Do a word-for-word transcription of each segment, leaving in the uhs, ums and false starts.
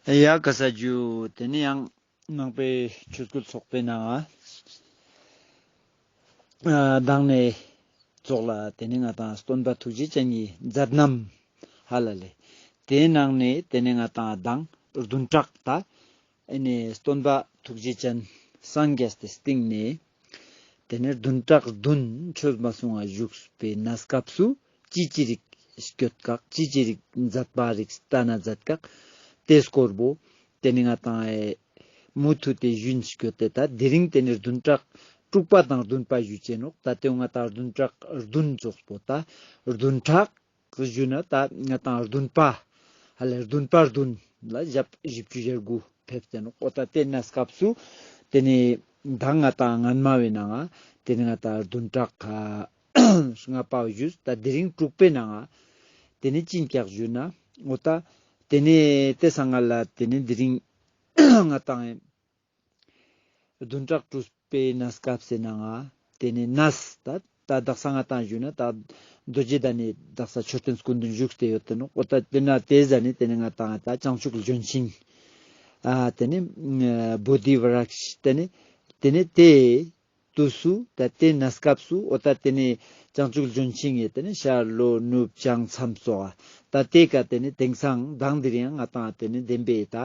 ཡ་ག་ས་ཇུ། དེ་ནས་ཡང་ནང་པའི་ཆོས་སྐུལ་ཚོགས་པའི་ནང་ང་མདང་ནས་ཙོགས་ལ་དེ་ནས་ང་ཏང་སྟོན་པ་ཐུགས་རྗེ་ཅན་གྱི་མཛད་རྣམ་ཧ་ལ་ལེ། དེའི་ནང་ནས་དེ་ནས་ང་ཏང་མདང་བདུན་ཕྲག་ད་ཨེ་ནས་སྟོན་པ་ཐུགས་རྗེ་ཅན་སངས་རྒྱས་ཏེ་སྟིང་ནས། དེ་ནས་བདུན་ཕྲག་བདུན་ཆོས་མ་གསུང་བ་བཞུགས་པའི་གནས་སྐབས་སུ་ཅི་ཅི་རིགས་སྐྱོད་ཀྱག་ཅི་ཅི་རིགས་མཛད་པ་རིགས་སྟན་ན་མཛད་ཀྱག་དེ་སྐོར་བོ་དེ་ནི་ང་ཏང་ཨེ་མུ་མཐུད་དེ་ཞུན་སྐྱོད་དེ། ད་དེ་རིང་དེ་ནི་བདུན་ཕྲག་དྲུག་པ་དང་བདུན་པ་ཞུ་ཅེས་ནོག་ད་དེ་ང་ཏང་བདུན་ཕྲག་བདུན་ཙོགས་པོ་ད་བདུན་ཕྲག་ཞུ་ན་ད་ང་ཏང་བདུན་པ་ཧ་ལེ་བདུན་པ་བདུན་ལ་ཞབས་བཞི་བཅུ་ཞེ་དགུ་ཕེབས་ཏེ་ནོག་འོ་ད་དེ་གནས་སྐབས་སུ་དེ་ནི་ད་ང་ཏང་སྔན་མ་བའི་ནང་ང་དེ་ནི་ང་ཏང་བདུན་ཕྲག་ལྔ་པ་ཞུས། ད་དེ་རིང་དྲུག་པའི་ནང་ང་དེ་ནི་ཅི་ཨིན་ཀྱག་ཞུ་ན་འོ་ད་དེ་ནི་དེ་སང་ང་ལ་དེ་ནི་དེ་རིང་ང་ཏང་བདུན་ཕྲག་དྲུག་པའི་གནས་སྐབས་སི་ནང་ང་དེ་ནི་གནས་ད་ད་དག་ས་ང་ཏང་ཞུ་ན་ད་རྡོ་རྗེ་གདན་ནི་དག་ས་མཆོད་རྟེན་སྐུ་མདུན་བཞུགས་ཏེ་ཡོད་དེ་ནོག་འོ་ད་དེ་ན་དེ་ཟ་ནི་དེ་ནི་ང་ཏང་ད་བྱང་ཆུབ་ལྗོན་ཤིང་ཨ་དེ་ནི་བོ་དྷི་བི་རཀྵ་དེ་ནི་དེ་ནི་དེ་དུས་སུ་ད་དེ་གནས་སྐབས་སུ་འོ་ད་དེ་ནི་བྱང་ཆུབ་ལྗོན་ཤིང་ངི་དེ་ནི་ཤར་ལྷོ་ནུབ་བྱང་མཚམས་སོགས་ད་དེ་ཀ་དེ་ནི་དེང་སང་མདང་དེ་རིང་ང་ཏང་དེ་ནི་བདེན་པའི་ད་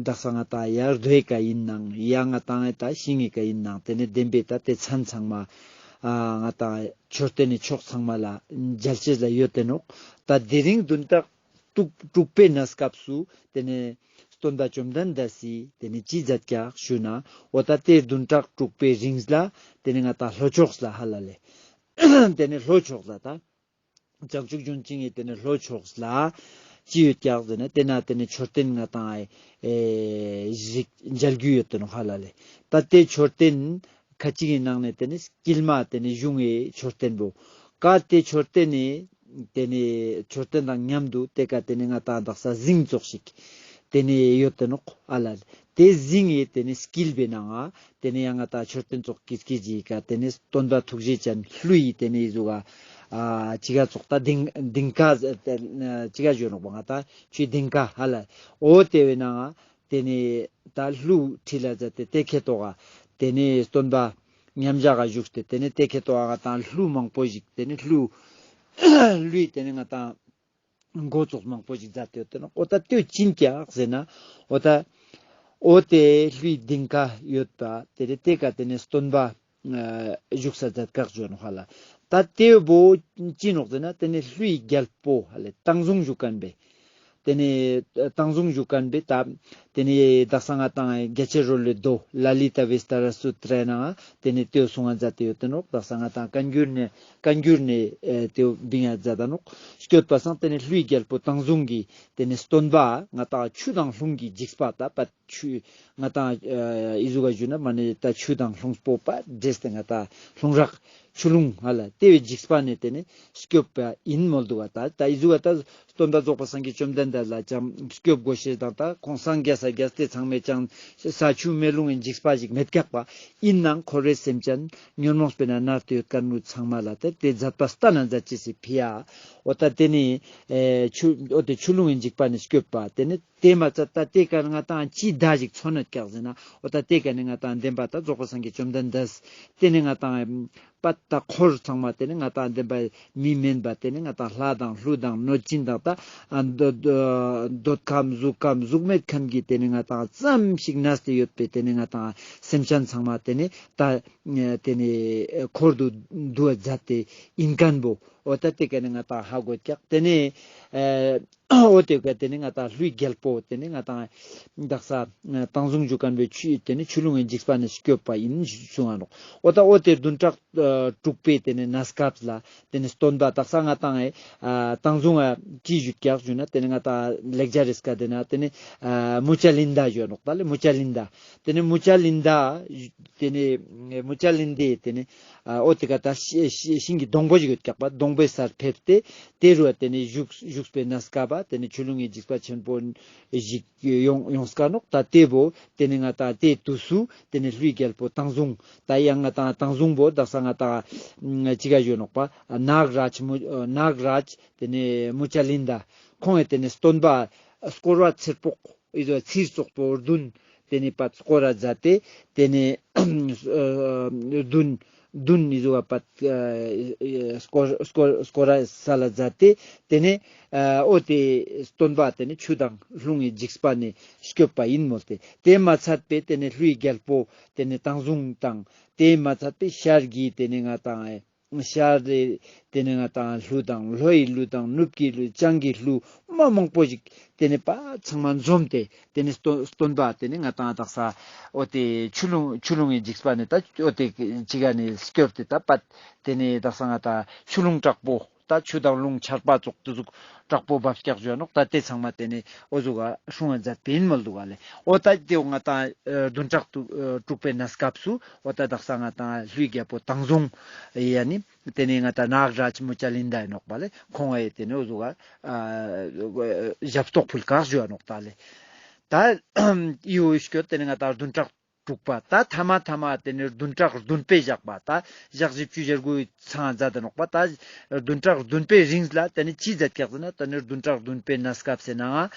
དག་ས་ང་ཏང་ཡར་རྡོའི་ཀ་ཡིན་ནང་ཡ་ང་ཏང་ད་ཤིང་ངི་ཀ་ཡིན་ནང་དེ་ནི་བདེན་པའི་ད་དེ་མཚན་ཚང་མ་ང་ཏང་མཆོད་རྟེན་ནི་ཕྱོགས་ཚང་མ་ལ་མཇལ་ཅེས་ལ་ཡོད་དེ་ནོག་ད་དེ་རིང་བདུན་ཕྲག་དྲུག་དྲུག་པའི་གནས་སྐབས་སུ་དེ་ནི་སྟོན་པ་བཅོམ་ལྡན་འདས་སི་དེ་ནི་ཅི་མཛད་ཀྱག་ཞུ་ན་འོ་ད་དེ་བདུན་ཕྲག་དྲུག་པའི་རིང་ལ་དེ་ནི་ང་ཏང་ལྷོ་ཕྱོགས་ལ་ཧ་ལ་ལེ། དེ་ནི་ལྷོ་ཕྱོགས་ལ་ད་བྱང་ཆུབ་ལྗོན་ཤིང་ངི་དེ་ནི་ལྷོ་ཕྱོགས་ལ་ཅི་ཡོད་ཀྱག་ཟེར་ན་དེ་ན་དེ་ནི་མཆོད་རྟེན་ང་ཏང་ཨེ་ཞིག་མཇལ་རྒྱུ་ཡོད་དེ་ནོག་ཧ་ལ་ལེ། ད་དེ་མཆོད་རྟེན་ཁ་ཅིག་གི་ནང་ནས་དེ་ནི་དཀྱིལ་མ་དེ་ནི་གཞུང་ངི་མཆོད་རྟེན་བོ། ཀ་དེ་མཆོད་རྟེན་ནི་དེ་ནི་མཆོད་རྟེན་དང་མཉམ་དུ་དེ་ཀ་དེ་ནི་ང་ཏང་དག་ས་རྫིང་ཙོགས་ཤིག་དེ་ནི་ཡོད་དེ་ནོག་ཨ་ལ། དེ་རྫིང་ངི་དེ་ནི་དཀྱིལ་བའི་ནང་ང་དེ་ནི་ཡང་ང་ཏང་མཆོད་རྟེན་ཙོགས་ཀིར་ཀིར་ཅིག་ག་དེ་ནི་སྟོན་པ་ཐུགས་རྗེ་ཅན་ཀླུ་ཡི་དེ་ནི་ཟུག་ག་ཨ་ཅི་ག་ཙོགས་ད་ལྡིང་ལྡིང་ཀ་ཅི་ག་ཞུ་ནོག་པ་ང་ཏང་ཆུའི་ལྡིང་ཀ་ཧ་ལ། འོ་དེ་བའི་ནང་ང་དེ་ནི་ད་ཀླུ་ཁྲི་ལ་མཛད་དེ་དེ་ཁེ་ཏོག་ག་དེ་ནི་སྟོན་པ་མཉམ་བཞག་ག་བཞུགས་ཏེ་དེ་ནི་དེ་ཁེ་ཏོག་ག་ང་ཏང་ཀླུ་མང་པོ་ཞིག་དེ་ནི་ཀླུ་ཀླུའི་དེ་ནི་ང་ཏང་མགོ་ཙོགས་མང་པོ་ཞིག་མཛད་དེ་ཡོད་དེ་ནོག་འོ་ད་དེ་ཅི་ཨིན་ཀྱག་ཟེར་ན་འོ་ད་འོ་དེ་ཀླུའི་ལྡིང་ཀ་ཡོད་པ་དེ་ནི་དེ་ཀ་དེ་ནི་སྟོན་པ་བཞུགས་ས་མཛད་ཀྱག་ཞུ་ནོག་ཧ་ལ། ད་དེ་བོ་ཅི་ནོག་ཟེར་ན་དེ་ནི་ཀླུའི་རྒྱལ་པོ་ཧ་ལ་བཏང་བཟུང་ཞུ་མཁན་པའི་དེ་ནི་བཏང་བཟུང་ཞུ་མཁན་པའི་ད་དེ་ནི་དག་ས་ང་ཏང་རྒྱ་ཆེར་རོལ་པའི་མདོ་ལ་ལི་ཏ་བི་སྟ་ར་སུ་ཏྲའི་ནང་དེ་ནི་དེ་གསུང་ང་མཛད་དེ་ཡོད་དེ་ནོག་དག་ས་ང་ཏང་བཀའ་འགྱུར་ནས་བཀའ་འགྱུར་ནས་དེ་བིང་ང་མཛད་དེ་ནོག་སྐྱོད་པ་སང་དེ་ནི་ཀླུའི་རྒྱལ་པོ་བཏང་བཟུང་གི་དེ་ནི་སྟོན་པ་ང་ཏང་ཆུ་དང་རླུང་གི་འཇིགས་པ་ད་པ་ཆུ་ང་ཏང་ཨི་ཟུག་ག་ཞུ་ན་མ་ནི་ད་ཆུ་དང་རླུང་སྤོབས་པ་འདྲེས་ཏེ་ང་ཏང་རླུང་རགས་ཆུ་རླུང་ཧ་ལ་དེ་བའི་འཇིགས་པ་ནས་དེ་ནི་སྐྱོབ་པ་ཨིན་མོལ་འདུག་ག་ད་ད་ཨི་ཟུག་ག་ད་སྟོན་པ་རྫོགས་པ་སངས་རྒྱས་བཅོམ་ལྡན་འདས་ལ་ཅང་སྐྱོབ་དགོས་ཤེས་དང་ད་ཁོང་སངས་རྒྱས་ས་རྒྱས་ཏེ་ཚང་མས་ཅང་ས་ཆུ་མེ་རླུང་གི་འཇིགས་པ་ཞིག་མེད་ཀྱག་པ་ཨིན་ནང་འཁོར་བའི་སེམས་ཅན་ཉོན་མོངས་པའི་ནང་ན་མནར་ཏེ་ཡོད་མཁན་བོ་ཚང་མ་ལ་དེ་དེ་མཛད་པ་སྟན་ན་མཛད་ཅེས་སི་ཕི་ཡ། འོ་ད་དེ་ནི་ཨེ་ཆུ་འོ་དེ་ཆུ་རླུང་གི་འཇིགས་པ་ནས་སྐྱོབ་པ་དེ་ནི་དེ་མ་ཚད་ད་དེ་ཀ་ང་ཏང་ཅི་ད་ཞིག་མཚོན་ན་ཀྱག་ཟེར་ན་འོ་ད་དེ་ཀ་ནི་ང་ཏང་བདེན་པ་ད་རྫོགས་པ་སངས་རྒྱས་བཅོམ་ལྡན་འདས་དེ་ནི་ང་ཏང་པ་ད་འཁོར་ཚང་མ་དེ་ནི་ང་ཏང་བདེན་པ་མི་དམན་པ་དེ་ནི་ང་ཏང་ལྷ་དང་ཀླུ་དང་གནོད་སྦྱིན་དང་ད་ཨ་འདོད་འདོད་ཁམས་གཟུགས་ཁམས་གཟུགས་མེད་ཁམས་ཀྱི་དེ་ནི་ང་ཏང་ཙམ་ཞིག་གནས་ཏེ་ཡོད་པའི་དེ་ནི་ང་ཏང་སེམས་ཅན་ཚང་མ་དེ་ནི་ད་དེ་ནི་འཁོར་དུ་འདུ་བ་མཛད་དེ་ཨིན་མཁན་བོ་འོ་ད་དེ་ཀ་ནི་ང་ཏང་ཧ་གོ་ཀྱག་དེ་ནི་ཨེ། འོ་དེ་ཀ་དེ་ནི་ང་ཏང་ཀླུའི་རྒྱལ་པོ་དེ་ནི་ང་ཏང་དག་ས་བཏང་བཟུང་ཞུ་མཁན་བོའི་ཆུ་དེ་ནི་ཆུ་རླུང་གི་འཇིགས་པ་ནས་སྐྱོབ་པ་ཨིན་གསུང་ང་ནོག་འོ་ད་འོ་དེ་བདུན་ཕྲག་དྲུག་པའི་དེ་ནི་གནས་སྐབས་ལ་དེ་ནི་སྟོན་པ་དག་ས་ང་ཏང་ཨེ་བཏང་བཟུང་ང་ཅི་ཞུ་ཀྱག་ཞུ་ན་དེ་ནི་ང་ཏང་ལེགས་སྦྱར་རི་ཀ་དེ་ན་དེ་ནི་མུ་ཅ་ལིན་ད་ཞུ་ནོག་ད་ལེ་མུ་ཅ་ལིན་ད་དེ་ནི་མུ་ཅ་ལིན་ད་དེ་ནི་མུ་ཅ་ལིན་དེ་དེ་ནི་འོ་དེ་ཀ་ད་ཤི་ཤི་ཤིང་གི་སྡོང་པོ་ཞིག་ཡོད་ཀྱག་པ་སྡོང་པོའི་སར་ཕེབས་ཏེ། དེ་རུ་དེ་ནི་བཞུགས་བཞུགས་པའི་གནས་སྐབས་པ་དེ་ནི་ཆུ་རླུང་གི་འཇིགས་པ་ཆེན་པོ་ཞིག་ཡོང་ཡོང་སྐ་ནོག་ད་དེ་བོ་དེ་ནི་ང་ཏང་དེ་དུས་སུ་དེ་ནི་ཀླུའི་རྒྱལ་པོ་བཏང་བཟུང་ད་ཡང་ང་ཏང་བཏང་བཟུང་བོ་དག་ས་ང་ཏང་ཅི་ག་ཞུ་ནོག་པ་ནཱ་ག་རཱཇ་མུ་ནཱ་ག་རཱཇ་དེ་ནི་མུ་ཅ་ལིན་ད་ཁོང་ངི་དེ་ནི་སྟོན་པ་ སྐོར་བ་ཚེར་པོག་ཨི་ཟོ་ཚིར་ཙོག་པོ་བདུན་ཏེ་ནེ་པད་སྐོར་ར་མཛད་དེ་ཏེ་ནེ་བདུན་བདུན་ཨི་ཟོ་བ་པད་ཨ་སྐོར་སྐོར་སྐོར་ར་ས་ལ་མཛད་དེ་ཏེ་ནེ་ཨ་འོ་ཏེ་སྟོན་པ་ཏེ་ནེ་ཆུ་དང་རླུང་ངི་འཇིགས་པ་ནེ་སྐྱོབ་པ་ཨིན་མོལ་ཏེ། ཏེ་མ་ཚད་པའི་ཏེ་ནེ་ཀླུའི་རྒྱལ་པོ་ཏེ་ནེ་དང་བཟུང་དང་ཏེ་མ་ཚད་པའི་ཤར་གྱི་ཏེ་ནེ་ང་དང་ཨེ་ཤར་རི་ཏེ་ནེ་ང་དང་ཀླུ་དང་ལྷོ་ཡི་ཀླུ་དང་ནུབ་ཀྱི་ཀླུ་བྱང་གི་ཀླུ་མ་མང་པོ་ཞིག་ཏེ་ནེ་པ་ཚང་མ་འཛོམས་ཏེ་ཏེ་ནེ་སྟོན་སྟོན་པ་ཏེ་ནེ་ང་དང་དག་ས་འོ་ཏེ་ཆུ་ཀླུང་ཆུ་ཀླུང་ངི་འཇིགས་པ་ནེ་ད་འོ་ཏེ་ཅི་ག་ནེ་སྐྱོབ་སྟེ་ད་པད་ཏེ་ནེ་དག་ས་ང་དང་ཆུ་ཀླུང་དྲག་པོ་ད་ཆུ་དང་རླུང་ཆར་པ་ཙོགས་ཏེ་ཟུག་དྲག་པོ་འབབ་སྐྱག་ཞུ་ནོག། ད་ཏེ་ཚང་མ་ཏེ་ནེ་འོ་ཟུག་ག་སྲུང་བ་མཛད་པ་ཨིན་མོལ་དུག་ག་ལེ། འོ་ད་ཏེ་འོ་ང་དང་ཨ་བདུན་ཕྲག་དྲུག་ཨ་དྲུག་པའི་གནས་སྐབས་སུ་འོ་ད་དག་ས་ང་དང་ཀླུའི་རྒྱལ་པོ་དང་བཟུང་ཡ་ནི་ཏེ་ནེ་ང་དང་ནཱ་ག་རཱཇ་མུ་ཅ་ལིན་དཱ་ཨིན་ནོག་པ་ལེ། ཁོང་ཨེ་ཏེ་ནེ་འོ་ཟུག་ག་ཨ་ཞབས་ཏོག་ཕུལ་ཁག་ཞུ་ནོག་ད་ལེ། ད་ཡུ་སྐྱོད་ཏེ་ནེ་ང་དང་བདུན་ཕྲག་དྲུག་པ་ད་ཐ་མ་ཐ་མ་ཏེ་ནེ་བདུན་ཕྲག་བདུན་པའི་ཞག་པ་ད་ཞག་བཞི་བཅུ་ཞེ་དགུའི་ཚང་མཛད་དེ་ནོག་པ། ད་བདུན་ཕྲག་བདུན་པའི་རིང་ལ་ཏེ་ནེ་ཅི་མཛད་ཀྱག་ཟེར་ན་ཏེ་ནེ་བདུན་ཕྲག་བདུན་པའི་གནས་སྐབས་སེ་ནང་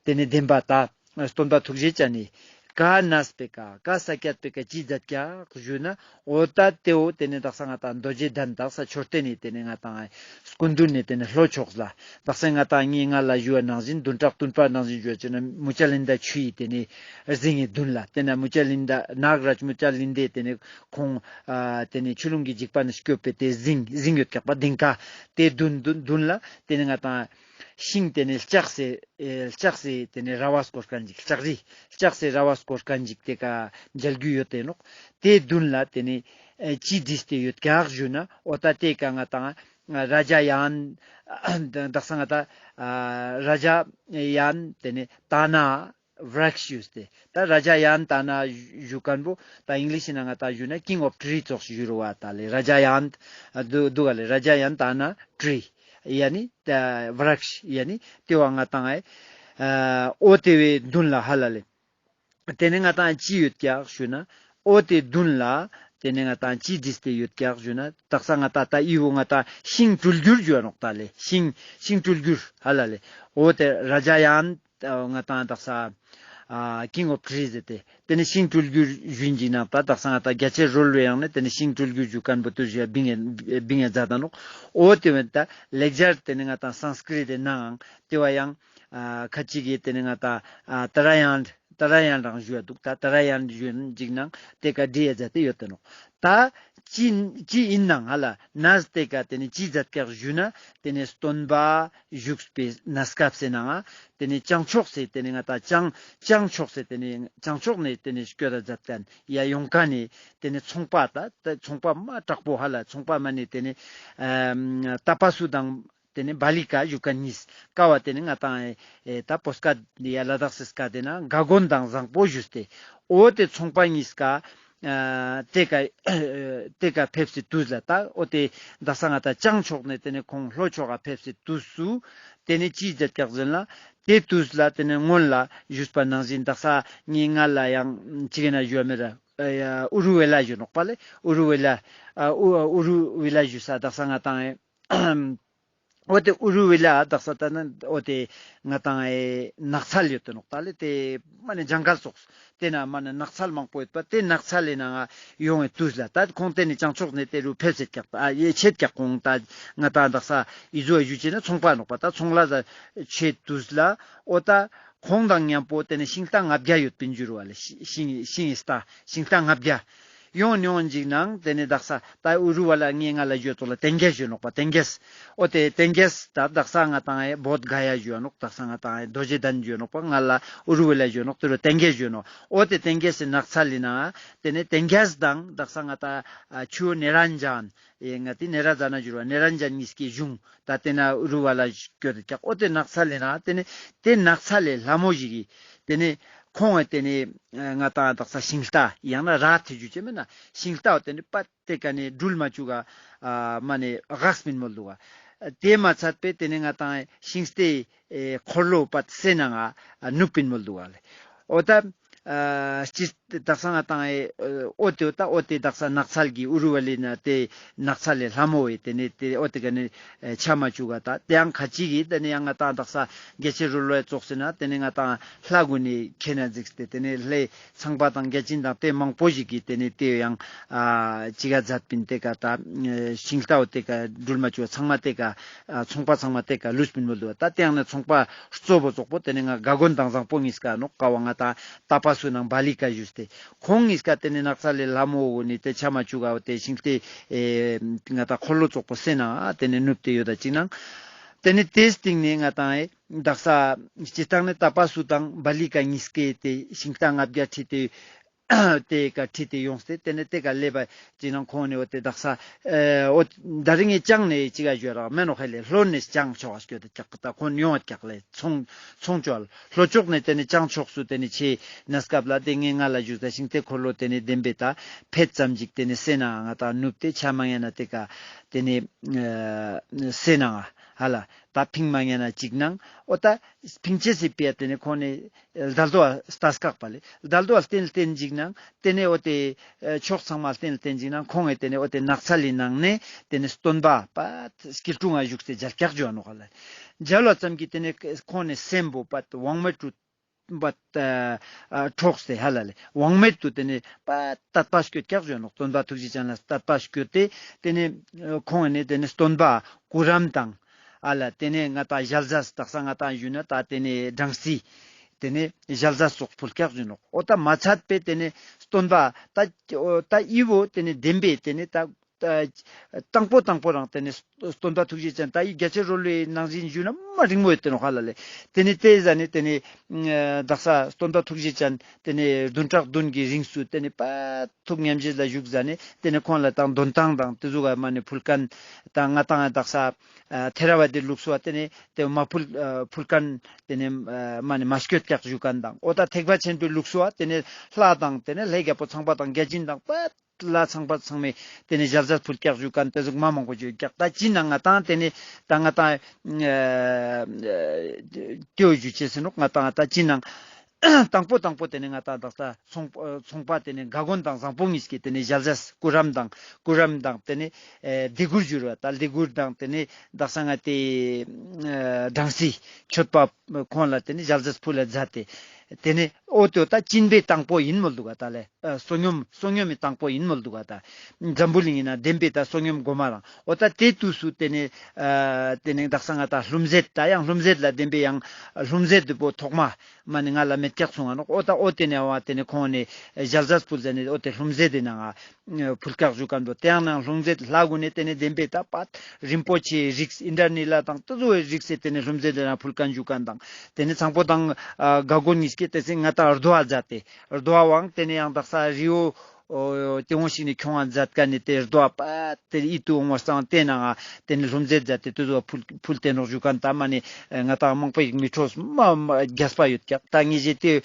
ཏེ་ནེ་བདེན་པ་ད་སྟོན་པ་ཐུགས་རྗེ་ཅན་ནི་ག་གནས་པའི་ཀ་ག་ས་ཀྱད་པའི་ཀ་ཅི་མཛད་ཀྱག་ཞུ་ན་འོ་ད་ཏེ་འོ་ཏེ་ནེ་དག་ས་ང་དང་རྡོ་རྗེ་གདན་དག་ས་མཆོད་རྟེན་ནི་ཏེ་ནེ་ང་དང་སྐུ་མདུན་ནེ་ཏེ་ནེ་ལྷོ་ཕྱོགས་ལ་དག་ས་ང་དང་ངའི་ང་ལ་ཞུ་བ་ནང་བཞིན་བདུན་ཕྲག་བདུན་པ་ནང་བཞིན་ཞུ་བ་ཅི་ན་མུ་ཅ་ལིན་དཱ་ཆུ་ཡི་ཏེ་ནེ་རྫིང་ངི་མདུན་ལ་ཏེ་ནེ་མུ་ཅ་ལིན་དཱ་ནཱ་ག་རཱཇ་མུ་ཅ་ལིན་དཱའི་ཏེ་ནེ་ཁོང་ཨ་ཏེ་ནེ་ཆུ་ཀླུང་གི་འཇིགས་པ་ནེ་སྐྱོབ་པའི་ཏེ་རྫིང་རྫིང་ཡོད་ཀྱག་པ། ལྡིང་ཁ་ཏེ་མདུན་མདུན་མདུན་ལ་ཏེ་ནེ་ང་དང་ཤིང་ཏེ་ནེ་ལྕགས་སེ་ཨེ་ལྕགས་སེ་ཏེ་ནེ་ར་བ་སྐོར་མཁན་ཅིག་ལྕགས་རི་ལྕགས་སེ་ར་བ་སྐོར་མཁན་ཅིག་ཏེ་ཀ་མཇལ་རྒྱུ་ཡོད་ཏེ་ནོག། ཏེ་མདུན་ལ་ཏེ་ནེ་ཨེ་ཅི་བྲིས་ཏེ་ཡོད་ཀྱག་ཞུ་ན་འོ་ད་ཏེ་ཀ་ང་དང་རཱ་ཛ་ཡཱན་དག་ས་ང་དང་ཨ་རཱ་ཛ་ཡཱན་ཏེ་ནེ་ཏཱ་ན་བྲཀྵ་ཞུས་ཏེ། ད་རཱ་ཛ་ཡཱན་ཏཱ་ན་ཞུ་མཁན་པོ་ད་ཨིང་ལིཤ་ནང་ང་ད་ཞུ་ན་ཀིང་ཨོཕ་ཊྲི་ཙོགས་ཞུ་རུ་བ་ད་ལེ། རཱ་ཛ་ཡཱན་ཨ་དུ་དུག་ག་ལེ། རཱ་ཛ་ཡཱན་ཏཱ་ན་ཊྲི་ཡ་ནི་ད་བྲཀྵ་ཡ་ནི་ཏེ་བ་ང་དང་ཨེ་ཨ་འོ་ཏེ་བའི་མདུན་ལ་ཧ་ལ་ལེ། ཏེ་ནེ་ང་དང་ཅི་ཡོད་ཀྱག་ཞུ་ན་འོ་ཏེ་མདུན་ལ་ཏེ་ནེ་ང་དང་ཅི་བྲིས་ཏེ་ཡོད་ཀྱག་ཞུ་ན་དག་ས་ང་དང་ད་ཨི་བོ་ང་དང་ཤིང་སྤྲུལ་སྒྱུར་ཞུ་བ་ནོག་ད་ལེ། ཤིང་ཤིང་སྤྲུལ་སྒྱུར་ཧ་ལ་ལེ། འོ་ཏེ་རཱ་ཛ་ཡཱན་ང་དང་དག་ས་ཨ་ཀིང་ཨོཕ་ཊྲི་ཟེར་ཏེ་ཏེ་ནེ་ཤིང་སྤྲུལ་སྒྱུར་ཞུ་ཨིན་ཅིག་ནང་ད་དག་ས་ང་དང་རྒྱ་ཆེར་རོལ་བའི་ཡང་ནེ་ཏེ་ནེ་ཤིང་སྤྲུལ་སྒྱུར་ཞུ་མཁན་པོ་ཏུ་ཞུ་བ་བིང་ངེ་བིང་ངེ་མཛད་ད་ནོག། འོ་ཏེ་བོ་ད་ལེགས་སྦྱར་ཏེ་ནེ་ང་དང་སཾ་སྐྲྀ་ཏའི་ནང་ཏེ་བ་ཡང་ཨ་ཁ་ཅིག་གི་ཏེ་ནེ་ང་དང་ཨ་ཏ་ར་ཡཱན་ཏ་ར་ཡཱན་རང་ཞུ་བ་དུག། ད་ཏ་ར་ཡཱན་ཞུ་ཨིན་ཅིག་ནང་ཏེ་ཀ་བྲིས་ཡ་མཛད་དེ་ཡོད་ཏེ་ནོག། ད་ཅི་ཅི་ཨིན་ནང་ཧ་ལ་ནཱ་ཏེ་ཀ་ཏེ་ནེ་ཅི་མཛད་ཀྱག་ཞུ་ན་ཏེ་ནེ་སྟོན་པ་བཞུགས་པའི་གནས་སྐབས་སེ་ནང་ཏེ་ནེ་བྱང་ཕྱོགས་སེ་ཏེ་ནེ་ང་དང་བྱང་བྱང་ཕྱོགས་སེ་ཏེ་ནེ་བྱང་ཕྱོགས་ནེ་ཏེ་ནེ་སྐྱོད་ད་མཛད་མཁན་ཡ་ཡོང་མཁན་ནི་ཏེ་ནེ་ཚོང་པ་ད་ད་ཚོང་པ་མ་དྲག་པོ་ཧ་ལ་ཚོང་པ་མ་ནེ་ཏེ་ནེ་ཨ་ཏ་པ་སུ་དང་ཏེ་ནེ་བ་ལི་ཀ་ཞུ་མཁན་གཉིས་ཀ་བ་ཏེ་ནེ་ང་དང་ཨེ་ད་པོ་སྐད་ཡ་ལ་དྭགས་སི་སྐད་ཏེ་ན་ག་གོན་དང་བཟང་པོ་ཞུས་ཏེ། འོ་ཏེ་ཚོང་པ་གཉིས་ཀ་ཨ་ཏེ་ཀ་ཨ་ཏེ་ཀ་ཕེབས་སི་དུས་ལ་ད་འོ་ཏེ་དག་ས་ང་དང་བྱང་ཕྱོགས་ནེ་ཏེ་ནེ་ཁོང་ལྷོ་ཕྱོགས་ཀ་ཕེབས་སི་དུས་སུ་ཏེ་ནེ་ཅི་མཛད་ཀྱག་ཟེར་ན་ཏེ་དུས་ལ་ཏེ་ནེ་སྔོན་ལ་ཞུས་པ་ནང་བཞིན་དག་ས་ངའི་ང་ལ་ཡང་ཅིག་ན་ཞུ་བ་མེད་ར་ཨ་ཨུ་རུ་ཝེ་ལ་ཞུ་ནོག་པ་ལེ། ཨུ་རུ་ཝེ་ལ་ཨ་ཨུ་ཨུ་རུ་ཝེ་ལ་ཞུ་ས་དག་ས་ང་དང་ཨེ་འོ་ཏེ་ཨུ་རུ་ཝེ་ལ་དག་ས་ད་ན་འོ་ཏེ་ང་དང་ཨེ་ནགས་ཚལ་ཡོད་ཏེ་ནོག་ད་ལེ། ཏེ་མ་ནེ་ཇང་གལ་ཙོགས་ཏེ་ན་མ་ནེ་ནགས་ཚལ་མང་པོ་ཡོད་པ་ཏེ་ནགས་ཚལ་ལི་ནང་ང་ཡོང་བའི་དུས་ལ་ད་ཁོང་ཏེ་ནེ་བྱང་ཕྱོགས་ནེ་ཏེ་རུ་ཕེབས་སེ་ཀྱག་ད་ཨ་ཡེ་ཆེད་ཀྱག་ཁོང་ད་ང་དང་དག་ས་ཨི་ཟོ་ཨ་ཞུ་ཅེ་ན་ཚོང་པ་ནོག་པ་ད་ཚོང་ལ་ཟ་ཆེད་དུས་ལ་འོ་ད་ཁོང་དང་མཉམ་པོ་ཏེ་ནེ་ཤིང་རྟ་ལྔ་བརྒྱ་ཡོད་པིན་ཇུ་རུ་བ་ལེ། ཤིང་ཤིང་ཤིང་རྟ་ཤིང་རྟ་ལྔ་བརྒྱ། ཡོང་ཡོང་ཅིག་ནང་ཏེ་ནེ་དག་ས་ད་ཨུ་རུ་ཝེ་ལ་ངའི་ང་ལ་ཞུ་ཙོགས་ལ་ཏེང་གེས་ཞུ་ནོག་པ་ཏེང་གེས། འོ་ཏེ་ཏེང་གེས་ད་དག་ས་ང་དང་ཨེ་བོདྷ་ག་ཡ་ཞུ་ནོག་དག་ས་ང་དང་ཨེ་རྡོ་རྗེ་གདན་ཞུ་ནོག་པ་ང་ལ་ཨུ་རུ་ཝེ་ལ་ཞུ་ནོག་ཏེ་རུ་ཏེང་གེས་ཞུ་ནོག། འོ་ཏེ་ཏེང་གེས་སི་ནགས་ཚལ་ལི་ནང་ཏེ་ནེ་ཏེང་གེས་དང་དག་ས་ང་དང་ཨ་ཆུ་ནེ་རན་ཇན་ཨེ་ང་ཏེ་ནེ་ར་ཛ་ན་ཇུ་རུ་བ་ནེ་རན་ཇན་གཉིས་ཀྱི་གཞུང་ད་ཏེ་ན་ཨུ་རུ་ཝེ་ལ་སྐྱོད་དེ་ཀྱག། འོ་ཏེ་ནགས་ཚལ་ལི་ནང་ཏེ་ནེ་ཏེ་ནགས་ཚལ་ལི་ལྷ་མོ་ཞིག་གི་ཏེ་ནེ་ཁོང་ཨེ་ཏེ་ནེ་ང་དང་དག་ས་ཤིང་རྟ་ཡང་ན་ར་ཐེ་ཇུ་ཅེ་མེད་ན་ཤིང་རྟ་འོ་ཏེ་ནེ་པ་ཏེ་ཀ་ནེ་སྦྲུལ་མ་ཅུག་ག་ཨ་མ་ནེ་འགགས་པིན་མོལ་དུག་ག། ཏེ་མ་ཚད་པའི་ཏེ་ནེ་ང་དང་ཤིང་རྟའི་ཨེ་འཁོར་ལོ་པད་སེ་ནང་ང་ཨ་ནུབ་པིན་མོལ་དུག་ག་ལེ། འོ་ད་ཨ་སྤྱིར་ དག་ས་ང་ཏང་ཨེ་འོ་ཏེ་འོ་ཏ་འོ་ཏེ་དག་ས་ནགས་ཚལ་གྱི་ཨུ་རུ་ཝ་ལི་ན་ཏེ་ནགས་ཚལ་ལི་ལྷ་མོ་ཨེ་ཏེ་ནེ་ཏེ་འོ་ཏེ་ཀ་ནེ་ཆ་མ་བཅུག་ག་ཏ་ཏེ་ཡང་ཁ་ཅིག་གི་ཏེ་ནེ་ཡང་ང་ཏང་དག་ས་རྒྱ་ཆེ་རོལ་བ་ཙོགས་སེ་ན་ཏེ་ནེ་ང་ཏང་ལྷ་གུན་ནི་ཁེ་ན་ཟིགས་ཏེ་ཏེ་ནེ་ལྷའི་ཚངས་པ་དང་བརྒྱ་བྱིན་དང་ཏེ་མང་པོ་ཞིག་གི་ཏེ་ནེ་ཏེ་ཡང་ཨ་ཅི་ག་མཛད་པིན་ཏེ་ཀ་ཏ་ཤིང་རྟའོ་ཏེ་ཀ་འགྲུལ་མ་ཆུ་ཚང་མ་ཏེ་ཀ་ཨ་ཚོང་པ་ཚང་མ་ཏེ་ཀ་ལུས་པིན་མོལ་དུག་ཏ་ཏེ་ཡང་ནི་ཚོང་པ་གཙོ་བོ་ཙོགས་པོ་ཏེ་ནེ་ང་ག་གོན་དང་བཟང་པོ་ཉིས་ཀ་ནོག་ཀ་བ་ང་ཏང་ཏ་པ་སུ་ནང་བ་ལི་ཀ་ཞུས་ཏེ་ཁོང་ཉིས་ཀ་ཏེ་ནེ་ནགས་ཚལ་ལི་ལྷ་མོ་གུན་ནི་ཏེ་ཆ་མ་བཅུག་ག་འོ་ཏེ་ཤིང་རྟའི་ཨེ་ང་ཏང་འཁོར་ལོ་ཙོགས་པོ་སེ་ན་ཏེ་ནེ་ནུབ་སྟེ་ཡོད་ད་ཅིག་ནང་ཏེ་ནེ་ཏེའི་སྟིང་ནེ་ང་ཏང་ཨེ་དག་ས་སྤྱིར་བཏང་ནི་ཏ་པ་སུ་དང་བ་ལི་ཀ་ཉིས་ཀའི་ཏེ་ཤིང་རྟ་ལྔ་བརྒྱ་ཁྲིད་དེ་ཏེ་ཀ་ཁྲིད་དེ་ཡོངས་ཏེ་ཏེ་ནེ་ཏེ་ཀ་ལེབ་བ་ཅིག་ནང་ཁོང་ནི་འོ་ཏེ་དག་ས་ཨེ་འོ་ད་རིང་ངི་ཅང་ནེ་ཅིག་ག་ཞུ་རག་མེན་ནོག་ཧེ་ལེ་ལྷོ་ནེ་ཅང་ཕྱོགས་སྐྱོད་དེ་ཀྱག་ཏ་ཁོང་ཡོང་བ་ཀྱག་ལེ་ཚོང་ཚོང་ཅོ་ལྷོ་ཕྱོགས་ནེ་ཏེ་ནེ་ཅང་ཕྱོགས་སུ་ཏེ་ནེ་ཆེ་ན་སྐབས་ལ་ཏེ་ངའི་ང་ལ་བཞུགས་ད་ཤིང་རྟའི་འཁོར་ལོ་ཏེ་ནེ་བདེན་པའི་ཏ་ཕེད་ཙམ་ཅིག་ཏེ་ནེ་སེ་ན་ང་ཏང་ནུབ་སྟེ་ཆ་མ་ཉན་ན་ཏེ་ཀ་ཏེ་ནེ་ཨ་སེ་ན་ང་ཧ་ལ་ཏ་ཕིང་མ་ཉན་ན་ཅིག་ནང་འོ་ཏ་ཕིང་ཅེས་སི་ཕི་ཡ་ཏེ་ནེ་ཁོང་ནི་ལྡལ་དོ་ལྟ་སྐག་པ་ལེ་ལྡལ་དོ་བསྟན་བསྟན་ཅིག་ནང་ཏེ་ནེ་འོ་ཏེ་ཕྱོགས་ཚང་མ་བསྟན་བསྟན་ཅིག་ནང་ཁོང་ངི་ཏེ་ནེ་འོ་ཏེ་ནགས་ཚལ་ལི་ནང་ནེ་ཏེ་ནེ་སྟོན་པ་པ་སྐྱིལ་ཀྲུང་ང་བཞུགས་ཏེ་མཇལ་ཀྱག་ཞུ་ནོག་ཧ་ལ་མཇལ་བ་ཙམ་གྱིས་ཏེ་ནེ་ཁོང་ནི་སེམས་པོ་པ་དབང་མེད་དུ་པ་འཕྲོགས་ཏེ་ཧ་ལ་ལེ་དབང་མེད་དུ་ཏེ་ནེ་པ་དད་པ་སྐྱོད་ཀྱག་ཞུ་ནོག་སྟོན་པ་ཐུགས་རྗེ་ཅན་ལ་དད་པ་སྐྱོད་དེ་ཏེ་ནེ་ཁོང་ནི་ཏེ་ནེ་སྟོན་པ་སྐུ་རམ་དང་ཨ་ལ་ཏེ་ནེ་ང་ཏང་ཞལ་ཟས་དག་ས་ང་ཏང་ཞུ་ན་ཏ་ཏེ་ནེ་སྦྲང་རྩི་ཏེ་ནེ་ཞལ་ཟས་སོགས་ཕུལ་ཀྱག་ཞུ་ནོག་འོ་ཏ་མ་ཚད་པའི་ཏེ་ནེ་སྟོན་པ་ཏ་འོ་ཏ་ཨི་བོ་ཏེ་ནེ་བདེན་པའི་ཏེ་ནེ་ཏ་ཨ་དང་པོ་དང་པོ་རང་ཏེ་ནེ་སྟོན་པ་ཐུགས་རྗེ་ཅན་ཏ་ཨི་རྒྱ་ཆེ་རོལ་བའི་ནང་བཞིན་ཞུ་ན་མ་རིང་མོ་ཡོད་ཏེ་ནོག་ཧ་ལ་ལེ། ཏེ་ནེ་ཏེ་ཟ་ནེ་ཏེ་ནེ་ཨ་དག་ས་སྟོན་པ་ཐུགས་རྗེ་ཅན་ཏེ་ནེ་བདུན་ཕྲག་བདུན་གྱི་རིང་སུ་ཏེ་ནེ་པ་ཐུགས་ཉམས་བཞེས་ལ་བཞུགས་ཟ་ནེ་ཏེ་ནེ་ཁོང་ལ་ཏང་འདོན་ཐང་དང་ཏེ་ཟུག་ག་མ་ནེ་ཕུལ་ཁན་ཏ་ང་ཏང་དག་ས་ཨ་ཐེ་ར་བ་དི་ལུགས་སུ་བ་ཏེ་ནེ་ཏེ་མ་ཕུལ་ཨ་ཕུལ་ཁན་ཏེ་ནེ་ཨ་མ་ནེ་མ་སྐྱོད་ཀྱག་ཞུ་ཁན་དང་འོ་ཏ་ཐེག་པ་ཆེན་པོའི་ལུགས་སུ་བ་ཏེ་ནེ་ལྷ་དང་ཏེ་ནེ་ལྷའི་རྒྱལ་པོ་ཚངས་པ་དང་བརྒྱ་བྱིན་དང་པ་ལ་ཚངས་པ་ཚང་མས་ཏེ་ནེ་ཞལ་ཟས་ཕུལ་ཀྱག་ཞུ་ཁན་ཏེ་ཟུག་མ་མང་པོ་ཞིག་ཡོད་ཀྱག་ཏ་ཅི་ནང་ང་ཏང་ཏེ་ནེ་ཏ་ང་ཏང་ཨ་ཏེའོ་ཞུ་ཅེས་ཟེར་ནོག་ང་ཏང་ཏ་ཅི་ནང་དང་པོ་དང་པོ་ཏེ་ནེ་ང་ཏང་དག་ས་ཚོང་ཚོང་པ་ཏེ་ནེ་ག་གོན་དང་བཟང་པོ་ཉིས་ཀྱི་ཏེ་ནེ་ཞལ་ཟས་སྐུ་རམ་དང་སྐུ་རམ་དང་ཏེ་ནེ་ཨ་ལྡེ་གུར་ཞུ་ར་ཏ་ལྡེ་གུར་དང་ཏེ་ནེ་དག་ས་ང་ཏེ་ཨ་སྦྲང་རྩི་མཆོད་པ་ཁོང་ལ་ཏེ་ནེ་ཞལ་ཟས་ཕུལ་ལ་མཛད་དེ། ཏེ་ནེ་འོ་ཏེ་ཏ་སྦྱིན་པའི་དང་པོ་ཨིན་མོལ་དུག་ག་ཏ་ལེ། ཨ་བསོད་སྙོམས་བསོད་སྙོམས་མི་དང་པོ་ཨིན་མོལ་དུག་ག་ཏ། འཛམ་བུ་གླིང་ཨིན་ན་བདེན་པའི་ཏ་བསོད་སྙོམས་གོ་མ་རང་འོ་ཏ་ཏེ་དུས་སུ་ཏེ་ནེ་ཨ་ཏེ་ནེ་དག་ས་ང་ཏང་ལྷུམ་ཟེད་ཏ་ཡང་ལྷུམ་ཟེད་ལ་བདེན་པའི་ཡང་ལྷུམ་ཟེད་དུ་པོ་ཐོག་མ་མ་ནེ་ང་ལ་མེད་ཀྱག་སོང་ང་ནོག་འོ་ཏ་འོ་ཏེ་ནེ་བ་ཏེ་ནེ་ཁོང་ནེ་ཞལ་ཟས་ཕུལ་ཟ་ནེ་འོ་ཏེ་ལྷུམ་ཟེད་དེ་ནང་ང་ཕུལ་ཀྱག་ཞུ་ཁན་པོ་ཏེ་ཡང་ནང་ལྷུམ་ཟེད་ལྷ་གུན་ནེ་ཏེ་ནེ་བདེན་པའི་ཏ་པ་རིན་པོ་ཆེ་རིགས་ཨིནྡྲ་ནི་ལ་དང་ཏེ་ཟུག་རིགས་སེ་ཏེ་ནེ་ལྷུམ་ཟེད་དེ་ནང་ཕུལ་ཁན་ཞུ་ཁན་དང་ཏེ་ནེ་ཚངས་པོ་དང་ཨ་ག་གོན་ཉིས་ཀྱི་ཏེ་སེ་ང་ཏང་རྡོ་བ་མཛད་དེ་རྡོ་བའང་ཏེ་ནེ་ཡང་དག་ས་རི་བོ་ཏེ་འོང་ཞིག་ནེ་ཁྱོང་བ་མཛད་ཁན་ནི་ཏེ་རྡོ་བ་པ་ཏེ་ཡིད་དུ་འོང་བ་སང་ཏེ་ནང་ང་ཏེ་ནེ་ལྷུམ་ཟེད་མཛད་དེ་ཏེ་ཟུག་ཕུལ་ཕུལ་ཏེ་ནོག་ཞུ་ཁན་ཏ་མ་ནེ་ང་ཏང་མང་པོ་ཞིག་མི་འཕྲོས་མ་མ་རྒྱས་པ་ཡོད་ཀྱག་ཏ་ངེས་ཤེས་ཏེ་